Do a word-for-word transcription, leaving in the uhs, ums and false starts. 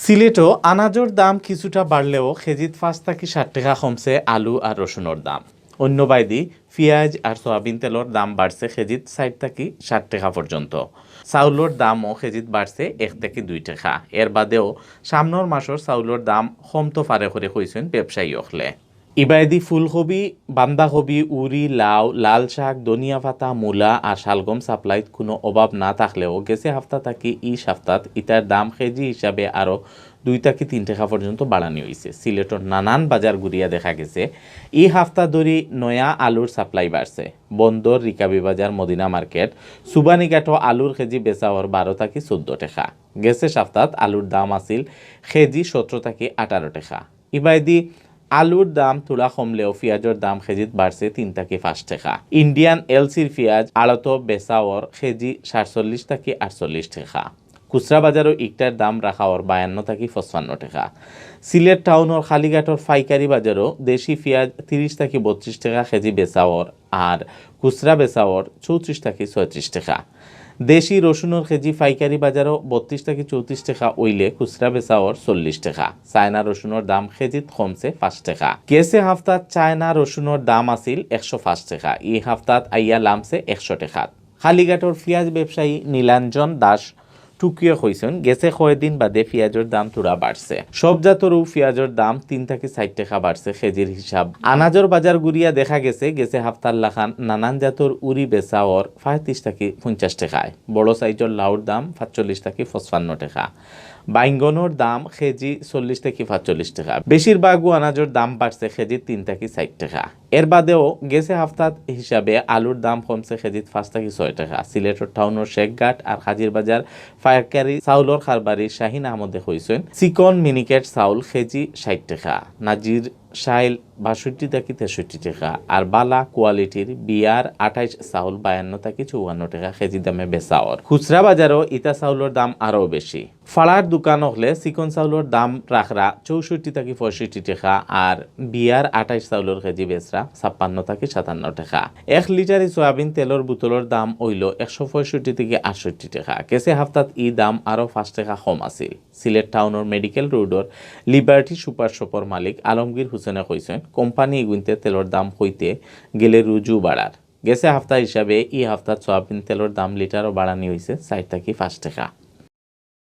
সিলেটো আনাজর দাম কিছুটা বাড়লেও কেজিত পাঁচ থাকি সাত টেকা কমছে আলু আর রসুনর দাম। অন্য বায়দি পিয়াজ আর সয়াবিন তেলর দাম বাড়ছে কেজিত ষাট থাকি ষাট টেকা পর্যন্ত। চাউলর দামও কেজিত বাড়ছে এক থাকি দুই টেকা। এর বাদেও সামনর মাসর চাউলর দাম কমতো পারে করি কইছইন ব্যবসায়ী অকলে। ইবায়দি ফুলকবি, বান্ধাকবি, উরি, লাউ, লাল শাক, ধনিয়া পাতা, মূলা আর শালগম সাপ্লাইত কুনু অভাব না থাকলেও গেছে হাপ্তা থাকি ই হাপ্তাত ইতার দাম কেজি হিসাবে আরো দুই থাকি তিন টেকা পর্যন্ত বাড়ানি অইছে। সিলেটর নানান বাজার ঘুরিয়া দেখা গেছে ই হাপ্তা ধরি নয়া আলুর সাপ্লাই বাড়ছে। বন্দর, রিকাবি বাজার, মদিনা মার্কেট, সুবানীঘাটো আলুর কেজি বেচা অর বারো থাকি চৌদ্দ টেকা। গেছে হাপ্তাত আলুর দাম আছিল কেজি সতরো থাকি আঠারো টেকা। ইবায়দি আলুর দাম থুড়া কমলেও পিয়াজর দাম কেজিত বাড়ছে তিন থাকি পাঁচ টেকা। ইন্ডিয়ান এলসির পিয়াজ আড়তো বেচা অর কেজি সাতচল্লিশ থাকি আটচল্লিশ টেকা। খুচরা বাজারো ইকটার দাম রাখা অর বায়ান্ন থাকি পঁচপান্ন টেকা। সিলেট টাউনর কালীঘাটর পাইকারি বাজারো দেশি পিয়াজ তিরিশ থাকি বত্রিশ টেকা কেজি বেচা অর আর খুচরা বেচা অর চৌত্রিশ থাকি ছয়ত্রিশ টেকা। দেশি রসুনর কেজি পাইকারি বাজারো বত্রিশ থাকি চৌত্রিশ টেকা অইলে খুচরা বেচা অর চল্লিশ টেকা। চায়না রসুনর দাম কেজিত কমছে পাঁচ টেকা। গেছে হাপ্তাত চায়না রসুনর দাম আছিল একশো পাঁচ টেকা, ই হাপ্তাত আইয়া লামছে একশো টেকাত। কালীঘাটর পিয়াজ ব্যবসায়ী নীলাঞ্জন দাস টুকিয়ে কইছইন, গেছে কয়দিন বাদে পিয়াজর দাম থুড়া বাড়ছে। সব জাতরও পিয়াজর দাম তিন থাকি চাইর টেকা বাড়ছে কেজির হিসাব। আনাজর বাজার ঘুরিয়া দেখা গেছে, গেছে হাপ্তার লাখান নানান জাতর উরি বেচা অর পঁয়ত্রিশ থাকি পঞ্চাশ টেকায়। বড় সাইজর লাউর দাম পাঁচচল্লিশ থাকি পঁচপান্ন টেকা। বাইঙ্গনর দাম কেজি চল্লিশ থাকি পাঁচচল্লিশ টেকা। বেশিরভাগও আনাজর দাম বাড়ছে কেজি তিন থাকি চাইর টেকা। এর বাদেও গেছে হাপ্তাত হিসাবে আলুর দাম কমছে কেজিত পাঁচ থাকি ছয় টেকা। সিলেটর টাউনর শেখঘাট আর হাজির বাজার পাইকারি চাউলর কারবারি শাহিন আহমদে কইছইন, চিকন মিনিকেট চাউল কেজি ষাইট টেকা, নাজির শাইল বাষট্টি থাকি তেষট্টি টেকা, আর বালা কোয়ালিটির বিআর আঠাইশ চাউল বায়ান্ন থাকি চুয়ান্ন টেকা কেজি দামে বেচা অর। খুচরা বাজারও ইতা চাউলর দাম আরও বেশি। ফাড়ার দোকান অকলে চিকন চাউলর দাম রাখরা চৌষট্টি থাকি পঁয়ষট্টি টেকা, আর বিআর আঠাইশ চাউলর কেজি বেচরা ছাপ্পান্ন থাকি সাতান্ন টেকা। এক লিটারি সয়াবিন তেলর বোতলর দাম অইলো একশো পঁয়ষট্টি থাকি আটষট্টি টেকা। গেছে হাপ্তাত ই দাম আরও পাঁচ টেকা কম আছিল। সিলেট টাউনর মেডিকেল রোডর লিবার্টি সুপার শপর মালিক আলমগীর হোসেনে কইছইন, কোম্পানি ইগুইন্তে তেলর দাম কইতে গেলে রুজু বাড়ার। গেছে হাপ্তা হিসাবে ই হাপ্তাত সয়াবিন তেলর দাম লিটারও বাড়ানি অইছে চাইর থাকি পাঁচ টেকা।